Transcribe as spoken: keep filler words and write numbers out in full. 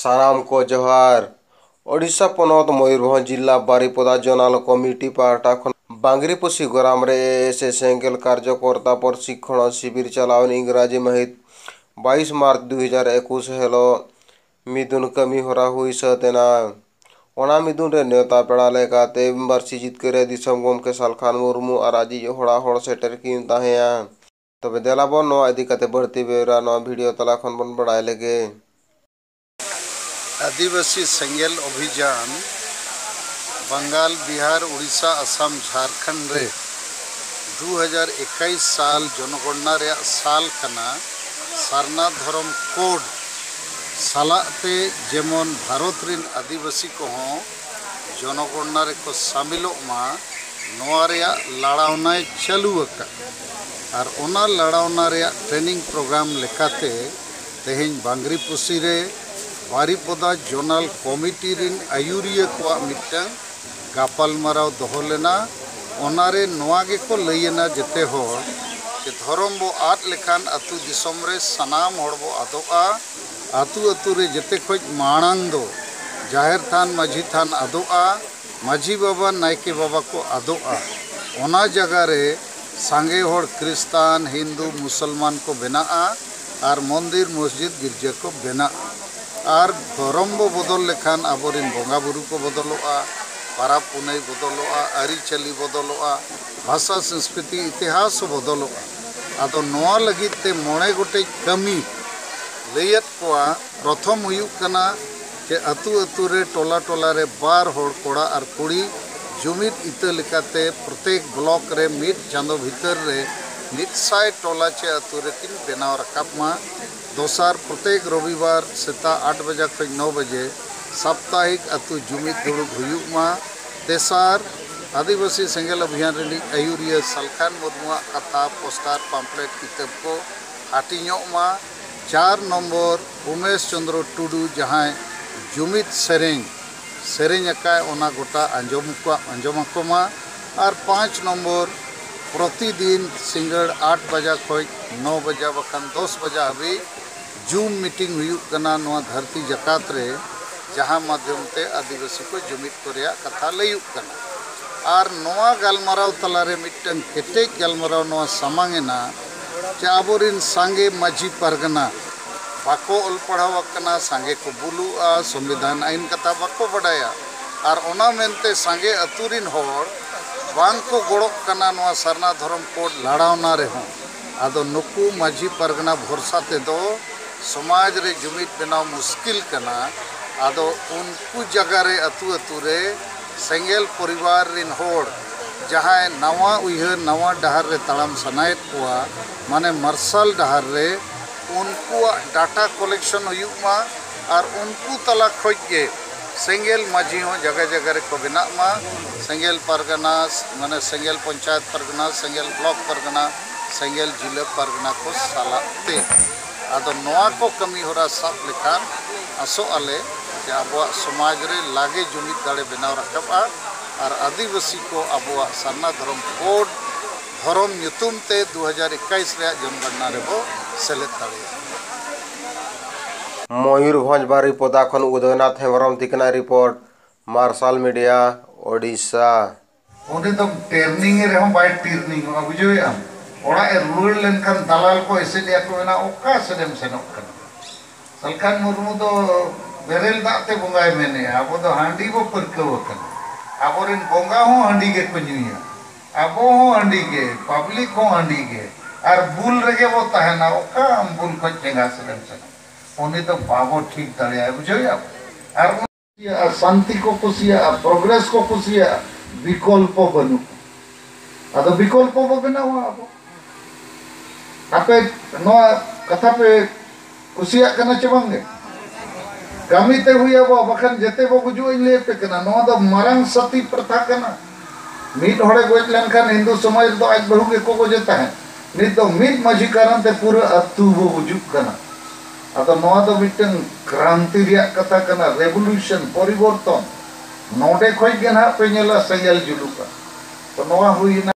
ᱥᱟᱱᱟᱢ ᱠᱚ ᱡᱚᱦᱟᱨ᱾ ᱳᱰᱤᱥᱟ ᱯᱚᱱᱚᱛ ᱢᱚᱭᱩᱨᱵᱷᱚᱸᱡᱽ ᱡᱤᱞᱟ ᱵᱟᱨᱤᱯᱚᱫᱟ ᱡᱚᱱᱟᱞ ᱠᱚᱢᱤᱴᱤ ᱯᱟᱦᱴᱟ ᱠᱷᱚᱱ ᱵᱟᱝᱨᱤᱯᱚᱥᱤ ᱜᱚᱨᱟᱢ ᱨᱮ ᱮ ᱮᱥ ᱮ ᱥᱮᱸᱜᱮᱞ ᱠᱟᱨᱡᱚᱠᱚᱨᱛᱟ ᱯᱨᱚᱥᱤᱠᱷᱚᱬ ᱥᱤᱵᱤᱨ ᱪᱟᱞᱟᱣᱮᱱ ᱤᱝᱨᱟᱡᱤ ᱢᱟᱹᱦᱤᱛ ᱵᱟᱭᱤᱥ ᱢᱟᱨᱪ ᱫᱩ ᱦᱟᱡᱟᱨ ᱮᱠᱩᱥ ᱦᱤᱞᱳᱜ ᱢᱤᱫᱩᱱ ᱠᱟᱹᱢᱤ ᱦᱚᱨᱟ ᱦᱩᱭ ᱥᱟᱹᱛ ᱮᱱᱟ᱾ ᱚᱱᱟ ᱢᱤᱫᱩᱱ ᱨᱮ ᱱᱮᱣᱛᱟ ᱯᱮᱲᱟ ᱞᱮᱠᱟᱛᱮ ᱯᱟᱹᱨᱥᱤ ᱡᱤᱛᱠᱟᱹᱨ ᱨᱮ ᱫᱤᱥᱚᱢ ᱜᱚᱢᱠᱮ ᱥᱟᱞᱠᱷᱟᱱ ᱢᱩᱨᱢᱩ ᱟᱨ ᱟᱡᱤᱡ ᱦᱚᱲᱟᱜ ᱦᱚᱲ ᱥᱮᱴᱮᱨ ᱠᱤᱱ ᱛᱟᱦᱮᱸᱭᱟ᱾ ᱛᱚᱵᱮ ᱫᱮᱞᱟ ᱵᱚᱱ ᱱᱚᱣᱟ ᱤᱫᱤ ᱠᱟᱛᱮ ᱵᱟᱹᱲᱛᱤ ᱵᱮᱣᱨᱟ ᱱᱚᱣᱟ ᱵᱷᱤᱰᱤᱭᱳ ᱛᱟᱞᱟ ᱠᱷᱚᱱ ᱵᱚᱱ ᱵᱟᱲᱟᱭ ᱞᱮᱜᱮ᱾ ᱟᱹᱫᱤᱵᱟᱹᱥᱤ ᱥᱮᱸᱜᱮᱞ ᱚᱵᱷᱤᱡᱟᱱ ᱵᱟᱝᱜᱟᱞ, ᱵᱤᱦᱟᱨ, ᱩᱲᱤᱥᱥᱟ, ᱟᱥᱟᱢ, ᱡᱷᱟᱨᱠᱷᱚᱸᱰ ᱨᱮ ᱫᱩ ᱦᱟᱡᱟᱨ ᱮᱠᱟᱭᱤᱥ ᱥᱟᱞ ᱡᱚᱱᱚᱜᱚᱬᱱᱟ ᱨᱮᱭᱟᱜ ᱥᱟᱞ ᱠᱟᱱᱟ᱾ ᱥᱟᱨᱱᱟ ᱫᱷᱚᱨᱚᱢ ᱠᱳᱰ ᱥᱟᱞᱟᱜ ᱛᱮ ᱡᱮᱢᱚᱱ ᱵᱷᱟᱨᱚᱛ ᱨᱤᱱ ᱟᱹᱫᱤᱵᱟᱹᱥᱤ ᱠᱚᱦᱚᱸ ᱡᱚᱱᱚᱜᱚᱬᱱᱟ ᱨᱮᱠᱚ ᱥᱟᱢᱤᱞᱚᱜ ᱢᱟ, ᱱᱚᱣᱟ ᱨᱮᱭᱟᱜ ᱞᱟᱲᱟᱣᱱᱟᱭ ᱪᱟᱹᱞᱩ ᱟᱠᱟᱫ᱾ ᱟᱨ ᱚᱱᱟ ᱞᱟᱲᱟᱣᱱᱟ ᱨᱮᱭᱟᱜ ᱴᱨᱮᱱᱤᱝ ᱯᱨᱳᱜᱨᱟᱢ ᱞᱮᱠᱟᱛᱮ ᱛᱮᱦᱮᱧ ᱵᱟᱝᱨᱤᱯᱚᱥᱤ ᱨᱮ ᱵᱟᱨᱤᱯᱚᱫᱟ ᱡᱚᱱᱟᱞ ᱠᱚᱢᱤᱴᱤ ᱨᱤᱱ ᱟᱹᱭᱩᱨᱤᱭᱟᱹ ᱠᱚᱣᱟᱜ ᱢᱤᱫᱴᱟᱝ ᱜᱟᱯᱟᱞᱢᱟᱨᱟᱣ ᱫᱚᱦᱚ ᱞᱮᱱᱟ᱾ ᱚᱱᱟᱨᱮ ᱱᱚᱣᱟ ᱜᱮᱠᱚ ᱞᱟᱹᱭ ᱮᱱᱟ ᱡᱮᱛᱮ ᱦᱚᱲ ᱡᱮ ᱫᱷᱚᱨᱚᱢ ᱵᱚ ᱟᱫ ᱞᱮᱠᱷᱟᱱ ᱟᱹᱛᱩ ᱫᱤᱥᱚᱢ ᱨᱮ ᱥᱟᱱᱟᱢ ᱦᱚᱲ ᱵᱚ ᱟᱫᱚᱜᱼᱟ᱾ ᱟᱹᱛᱩ ᱟᱹᱛᱩ ᱨᱮ ᱡᱮᱛᱮ ᱠᱷᱚᱡ ᱢᱟᱲᱟᱝ ᱫᱚ ᱡᱟᱦᱮᱨ ᱛᱷᱟᱱ, ᱢᱟᱹᱡᱷᱤ ᱛᱷᱟᱱ ᱟᱫᱚᱜᱼᱟ, ᱢᱟᱹᱡᱷᱤ ᱵᱟᱵᱟ, ᱱᱟᱭᱠᱮ ᱵᱟᱵᱟ ᱠᱚ ᱟᱫᱚᱜᱼᱟ᱾ ᱚᱱᱟ ᱡᱟᱭᱜᱟ ᱨᱮ ᱥᱟᱸᱜᱮ ᱦᱚᱲ ᱠᱷᱨᱤᱥᱴᱟᱱ, ᱦᱤᱱᱫᱩ, ᱢᱩᱥᱚᱞᱢᱟᱱ ᱠᱚ ᱵᱮᱱᱟᱜᱼᱟ ᱟᱨ ᱢᱚᱱᱫᱤᱨ, ᱢᱚᱥᱡᱤᱫ, ᱜᱤᱨᱡᱟᱹ ᱠᱚ ᱵᱮᱱᱟᱜᱼᱟ᱾ ᱟᱨ ᱫᱷᱚᱨᱚᱢ ᱵᱚ ᱵᱚᱫᱚᱞ ᱞᱮᱠᱷᱟᱱ ᱟᱵᱚᱨᱮᱱ ᱵᱚᱸᱜᱟ ᱵᱩᱨᱩ ᱠᱚ ᱵᱚᱫᱚᱞᱚᱜᱼᱟ, ᱯᱟᱨᱟᱵᱽ ᱯᱩᱱᱟᱹᱭ ᱵᱚᱫᱚᱞᱚᱜᱼᱟ, ᱟᱹᱨᱤᱪᱟᱹᱞᱤ ᱵᱚᱫᱚᱞᱚᱜᱼᱟ, ᱵᱷᱟᱥᱟ, ᱥᱚᱝᱥᱠᱨᱤᱛᱤ, ᱤᱛᱤᱦᱟᱥ ᱦᱚᱸ ᱵᱚᱫᱚᱞᱚᱜᱼᱟ᱾ ᱟᱫᱚ ᱱᱚᱣᱟ ᱞᱟᱹᱜᱤᱫ ᱛᱮ ᱢᱚᱬᱮ ᱜᱚᱴᱮᱡ ᱠᱟᱹᱢᱤ ᱞᱟᱹᱭᱟᱫ ᱠᱚᱣᱟ᱾ ᱯᱨᱚᱛᱷᱚᱢ ᱦᱩᱭᱩᱜ ᱠᱟᱱᱟ ᱡᱮ ᱟᱹᱛᱩ ᱟᱹᱛᱩ ᱨᱮ, ᱴᱚᱞᱟ ᱴᱚᱞᱟ ᱨᱮ ᱵᱟᱨ ᱦᱚᱲ, ᱠᱚᱲᱟ ᱟᱨ ᱠᱩᱲᱤ, ᱡᱩᱢᱤᱫ ᱤᱛᱟᱹ ᱞᱮᱠᱟᱛᱮ ᱯᱨᱚᱛᱮᱠ ᱵᱞᱚᱠ ᱨᱮ ᱢᱤᱫ ᱪᱟᱸᱫᱚ ᱵᱷᱤᱛᱟᱹᱨ ᱨᱮ ᱢᱤᱫ ᱥᱟᱭ ᱴᱚᱞᱟ ᱪᱮ ᱟᱹᱛᱩ ᱨᱮᱠᱤᱱ ᱵᱮᱱᱟᱣ ᱨᱟᱠᱟᱵ ᱢᱟ᱾ ᱫᱚᱥᱟᱨ, ᱯᱨᱚᱛᱮᱠ ᱨᱚᱵᱤᱵᱟᱨ ᱥᱮᱛᱟᱜ ᱟᱴ ᱵᱟᱡᱟ ᱠᱷᱚᱱ ᱱᱚ ᱵᱟᱡᱮ ᱥᱟᱯᱛᱟᱦᱤᱠ ᱟᱹᱛᱩ ᱡᱩᱢᱤᱫ ᱫᱩᱲᱩᱵ ᱦᱩᱭᱩᱜ ᱢᱟ᱾ ᱛᱮᱥᱟᱨ, ᱟᱹᱫᱤᱵᱟᱹᱥᱤ ᱥᱮᱸᱜᱮᱞ ᱚᱵᱷᱤᱭᱟᱱ ᱨᱤᱱᱤᱡ ᱟᱹᱭᱩᱨᱤᱭᱟᱹ ᱥᱟᱞᱠᱷᱟᱱ ᱢᱩᱨᱢᱩᱣᱟᱜ ᱠᱟᱛᱷᱟ, ᱯᱳᱥᱴᱟᱨ, ᱯᱟᱢᱯᱞᱮᱴ, ᱠᱤᱛᱟᱹᱵ ᱠᱚ ᱦᱟᱹᱴᱤᱧᱚᱜ ᱢᱟ᱾ ᱪᱟᱨ ᱱᱚᱢᱵᱚᱨ, ᱩᱢᱮᱥ ᱪᱚᱸᱫᱽᱨᱚ ᱴᱩᱰᱩ ᱡᱟᱦᱟᱸᱭ ᱡᱩᱢᱤᱫ ᱥᱮᱨᱮᱧ ᱥᱮᱨᱮᱧ ᱟᱠᱟᱫ, ᱚᱱᱟ ᱜᱚᱴᱟ ᱟᱸᱡᱚᱢ ᱠᱚᱣᱟ, ᱟᱸᱡᱚᱢ ᱟᱠᱚ ᱢᱟ᱾ ᱟᱨ ᱯᱟᱸᱪ ᱱᱚᱢᱵᱚᱨ, ᱯᱨᱚᱛᱤᱫᱤᱱ ᱥᱤᱸᱜᱟᱹᱲ ᱟᱴ ᱵᱟᱡᱟ ᱠᱷᱚᱱ ᱱᱚ ᱵᱟᱡᱟ ᱵᱟᱠᱷᱟᱱ ᱫᱚᱥ ᱵᱟᱡᱟ ᱦᱟᱹᱵᱤᱡ ᱡᱩᱢ ᱢᱤᱴᱤᱝ ᱦᱩᱭᱩᱜ ᱠᱟᱱᱟ ᱱᱚᱣᱟ ᱫᱷᱟᱹᱨᱛᱤ ᱡᱟᱠᱟᱛ ᱨᱮ, ᱡᱟᱦᱟᱸ ᱢᱟᱫᱽᱫᱷᱚᱢ ᱛᱮ ᱟᱹᱫᱤᱵᱟᱹᱥᱤ ᱠᱚ ᱡᱩᱢᱤᱫ ᱠᱚ ᱨᱮᱭᱟᱜ ᱠᱟᱛᱷᱟ ᱞᱟᱹᱭᱩᱜ ᱠᱟᱱᱟ᱾ ᱟᱨ ᱱᱚᱣᱟ ᱜᱟᱞᱢᱟᱨᱟᱣ ᱛᱟᱞᱟᱨᱮ ᱢᱤᱫᱴᱟᱝ ᱠᱮᱴᱮᱡ ᱜᱟᱞᱢᱟᱨᱟᱣ ᱱᱚᱣᱟ ᱥᱟᱢᱟᱝ ᱮᱱᱟ ᱡᱮ ᱟᱵᱚᱨᱤᱱ ᱥᱟᱸᱜᱮ ᱢᱟᱹᱡᱷᱤ ᱯᱟᱨᱜᱟᱱᱟ ᱵᱟᱠᱚ ᱚᱞ ᱯᱟᱲᱦᱟᱣ ᱟᱠᱟᱱᱟ, ᱥᱟᱸᱜᱮ ᱠᱚ ᱵᱩᱞᱩᱜᱼᱟ, ᱥᱚᱝᱵᱤᱫᱷᱟᱱ ᱟᱹᱭᱤᱱ ᱠᱟᱛᱷᱟ ᱵᱟᱠᱚ ᱵᱟᱰᱟᱭᱟ᱾ ᱟᱨ ᱚᱱᱟ ᱢᱮᱱᱛᱮ ᱥᱟᱸᱜᱮ ᱟᱹᱛᱩ ᱨᱤᱱ ᱦᱚᱲ ᱵᱟᱝ ᱠᱚ ᱜᱚᱲᱚᱜ ᱠᱟᱱᱟ ᱱᱚᱣᱟ ᱥᱟᱨᱱᱟ ᱫᱷᱚᱨᱚᱢ ᱠᱳᱰ ᱞᱟᱲᱟᱣᱱᱟ ᱨᱮᱦᱚᱸ᱾ ᱟᱫᱚ ᱱᱩᱠᱩ ᱢᱟᱹᱡᱷᱤ ᱯᱟᱨᱜᱟᱱᱟ ᱵᱷᱚᱨᱥᱟ ᱛᱮᱫᱚ ᱥᱚᱢᱟᱡᱽ ᱨᱮ ᱡᱩᱢᱤᱫ ᱵᱮᱱᱟᱣ ᱢᱩᱥᱠᱤᱞ ᱠᱟᱱᱟ᱾ ᱟᱫᱚ ᱩᱱᱠᱩ ᱡᱟᱭᱜᱟ ᱨᱮ, ᱟᱹᱛᱩ ᱟᱹᱛᱩ ᱨᱮ ᱥᱮᱸᱜᱮᱞ ᱯᱚᱨᱤᱵᱟᱨ ᱨᱤᱱ ᱦᱚᱲ ᱡᱟᱦᱟᱸᱭ ᱱᱟᱣᱟ ᱩᱭᱦᱟᱹᱨ, ᱱᱟᱣᱟ ᱰᱟᱦᱟᱨ ᱨᱮ ᱛᱟᱲᱟᱢ ᱥᱟᱱᱟᱭᱮᱫ ᱠᱚᱣᱟ, ᱢᱟᱱᱮ ᱢᱟᱨᱥᱟᱞ ᱰᱟᱦᱟᱨ ᱨᱮ, ᱩᱱᱠᱩᱣᱟᱜ ᱰᱟᱴᱟ ᱠᱚᱞᱮᱠᱥᱚᱱ ᱦᱩᱭᱩᱜ ᱢᱟ ᱟᱨ ᱩᱱᱠᱩ ᱛᱟᱞᱟ ᱠᱷᱚᱡ ᱜᱮ ᱥᱮᱸᱜᱮᱞ ᱢᱟᱹᱡᱷᱤ ᱦᱚᱸ ᱡᱟᱭᱜᱟ ᱡᱟᱭᱜᱟ ᱨᱮᱠᱚ ᱵᱮᱱᱟᱜ ᱢᱟ, ᱥᱮᱸᱜᱮᱞ ᱯᱟᱨᱜᱟᱱᱟ, ᱢᱟᱱᱮ ᱥᱮᱸᱜᱮᱞ ᱯᱚᱧᱪᱟᱭᱮᱛ ᱯᱟᱨᱜᱟᱱᱟ, ᱥᱮᱸᱜᱮᱞ ᱵᱞᱚᱠ ᱯᱟᱨᱜᱟᱱᱟ, ᱥᱮᱸᱜᱮᱞ ᱡᱤᱞᱟᱹ ᱯᱟᱨᱜᱟᱱᱟ ᱠᱚ ᱥᱟᱞᱟᱜ ᱛᱮ᱾ ᱟᱫᱚ ᱱᱚᱣᱟ ᱠᱚ ᱠᱟᱹᱢᱤ ᱦᱚᱨᱟ ᱥᱟᱵ ᱞᱮᱠᱷᱟᱱ ᱟᱥᱚᱜ ᱟᱞᱮ ᱡᱮ ᱟᱵᱚᱣᱟᱜ ᱥᱚᱢᱟᱡᱽ ᱨᱮ ᱞᱟᱜᱮ ᱡᱩᱢᱤᱫ ᱫᱟᱲᱮ ᱵᱮᱱᱟᱣ ᱨᱟᱠᱟᱵᱼᱟ ᱟᱨ ᱟᱹᱫᱤᱵᱟᱹᱥᱤ ᱠᱚ ᱟᱵᱚᱣᱟᱜ ᱥᱟᱨᱱᱟ ᱫᱷᱚᱨᱚᱢ ᱠᱳᱰ ᱫᱷᱚᱨᱚᱢ ᱧᱩᱛᱩᱢ ᱛᱮ ᱫᱩ ᱦᱟᱡᱟᱨ ᱮᱠᱟᱭᱤᱥ ᱨᱮᱭᱟᱜ ᱡᱚᱱᱜᱚᱱᱱᱟ ᱨᱮᱵᱚ ᱥᱮᱞᱮᱫ ᱫᱟᱲᱮᱭᱟᱜᱼᱟ᱾ ᱢᱚᱭᱩᱨᱵᱷᱚᱸᱡᱽ ᱵᱟᱨᱤᱯᱚᱫᱟ ᱠᱷᱚᱱ ᱩᱫᱚᱭᱱᱟᱛᱷ ᱦᱮᱢᱵᱨᱚᱢ ᱛᱤᱠᱤᱱᱟᱜ ᱨᱤᱯᱳᱨᱴ, ᱢᱟᱨᱥᱟᱞ ᱢᱤᱰᱤᱭᱟ, ᱳᱰᱤᱥᱟ᱾ ᱩᱱᱤ ᱫᱚ ᱴᱨᱮᱱᱤᱝ ᱨᱮᱦᱚᱸ ᱵᱟᱭ ᱴᱨᱮᱱᱤᱝᱚᱜᱼᱟ, ᱵᱩᱡᱷᱟᱹᱣᱮᱫ ᱟᱢ? ᱚᱲᱟᱜ ᱮ ᱨᱩᱣᱟᱹᱲ ᱞᱮᱱᱠᱷᱟᱱ ᱫᱟᱞᱟᱞ ᱠᱚ ᱮᱥᱮᱫ ᱮᱭᱟ ᱠᱚ ᱢᱮᱱᱟ, "ᱚᱠᱟ ᱥᱮᱫ ᱮᱢ ᱥᱮᱱᱚᱜ ᱠᱟᱱᱟ?" ᱥᱟᱞᱠᱷᱟᱱ ᱢᱩᱨᱢᱩ ᱫᱚ ᱵᱮᱨᱮᱞ ᱫᱟᱜ ᱛᱮ ᱵᱚᱸᱜᱟᱭ ᱢᱮᱱᱮᱜᱼᱟ, ᱟᱵᱚ ᱫᱚ ᱦᱟᱺᱰᱤ ᱵᱚ ᱯᱟᱹᱨᱠᱟᱹᱣ ᱟᱠᱟᱱᱟ᱾ ᱟᱵᱚᱨᱮᱱ ᱵᱚᱸᱜᱟ ᱦᱚᱸ ᱦᱟᱺᱰᱤ ᱜᱮᱠᱚ ᱧᱩᱭᱟ, ᱟᱵᱚ ᱦᱚᱸ ᱦᱟᱺᱰᱤ ᱜᱮ, ᱯᱟᱵᱽᱞᱤᱠ ᱦᱚᱸ ᱦᱟᱺᱰᱤ ᱜᱮ, ᱟᱨ ᱵᱩᱞ ᱨᱮᱜᱮ ᱵᱚ ᱛᱟᱦᱮᱱᱟ᱾ ᱚᱠᱟ ᱟᱢ ᱵᱩᱞ ᱠᱷᱚᱡ ᱪᱮᱸᱜᱷᱟ ᱥᱮᱫ ᱮᱢ ᱥᱮᱱᱚᱜ? ᱩᱱᱤ ᱫᱚ ᱵᱟᱵᱚ ᱴᱷᱤᱠ ᱫᱟᱲᱮᱭᱟᱜᱼᱟ, ᱵᱩᱡᱷᱟᱹᱣᱮᱫᱼᱟ ᱵᱚ? ᱟᱨ ᱠᱩᱥᱤᱭᱟᱜᱼᱟ, ᱥᱟᱱᱛᱤ ᱠᱚ ᱠᱩᱥᱤᱭᱟᱜᱼᱟ, ᱯᱨᱚᱜᱽᱨᱮᱥ ᱠᱚ ᱠᱩᱥᱤᱭᱟᱜᱼᱟ, ᱵᱤᱠᱚᱞᱯᱚ ᱵᱟᱹᱱᱩᱜᱼᱟ᱾ ᱟᱫᱚ ᱵᱤᱠᱚᱞᱯᱚ ᱵᱚ ᱵᱮᱱᱟᱣᱟ ᱟᱵᱚ᱾ ᱟᱯᱮ ᱱᱚᱣᱟ ᱠᱟᱛᱷᱟ ᱯᱮ ᱠᱩᱥᱤᱭᱟᱜ ᱠᱟᱱᱟ ᱪᱮ ᱵᱟᱝ ᱜᱮ? ᱠᱟᱹᱢᱤ ᱛᱮ ᱦᱩᱭ ᱟᱵᱚ, ᱵᱟᱠᱷᱟᱱ ᱡᱮᱛᱮ ᱵᱚ ᱜᱩᱡᱩᱜ ᱤᱧ ᱞᱟᱹᱭ ᱟᱯᱮ ᱠᱟᱱᱟ᱾ ᱱᱚᱣᱟ ᱫᱚ ᱢᱟᱨᱟᱝ ᱥᱟᱛᱤ ᱯᱨᱚᱛᱷᱟ ᱠᱟᱱᱟ᱾ ᱢᱤᱫ ᱦᱚᱲᱮ ᱜᱚᱡ ᱞᱮᱱᱠᱷᱟᱱ ᱦᱤᱱᱫᱩ ᱥᱚᱢᱟᱡᱽ ᱨᱮᱫᱚ ᱟᱡ ᱵᱟᱹᱦᱩ ᱜᱮᱠᱚ ᱜᱚᱡᱮ ᱛᱟᱦᱮᱸᱫ᱾ ᱱᱤᱛ ᱫᱚ ᱢᱤᱫ ᱢᱟᱹᱡᱷᱤ ᱠᱟᱨᱚᱱ ᱛᱮ ᱯᱩᱨᱟᱹ ᱟᱹᱛᱩ ᱵᱚ ᱜᱩᱡᱩᱜ ᱠᱟᱱᱟ᱾ ᱟᱫᱚ ᱱᱚᱣᱟ ᱫᱚ ᱢᱤᱫᱴᱟᱝ ᱠᱨᱟᱱᱛᱤ ᱨᱮᱭᱟᱜ ᱠᱟᱛᱷᱟ ᱠᱟᱱᱟ, ᱨᱮᱵᱷᱚᱞᱩᱥᱚᱱ, ᱯᱚᱨᱤᱵᱚᱨᱛᱚᱱ᱾ ᱱᱚᱰᱮ ᱠᱷᱚᱡ ᱜᱮ ᱱᱟᱦᱟᱜ ᱯᱮ ᱧᱮᱞᱟ ᱥᱮᱸᱜᱮᱞ ᱡᱩᱞᱩᱜᱼᱟ᱾ ᱛᱚ ᱱᱚᱣᱟ ᱦᱩᱭᱱᱟ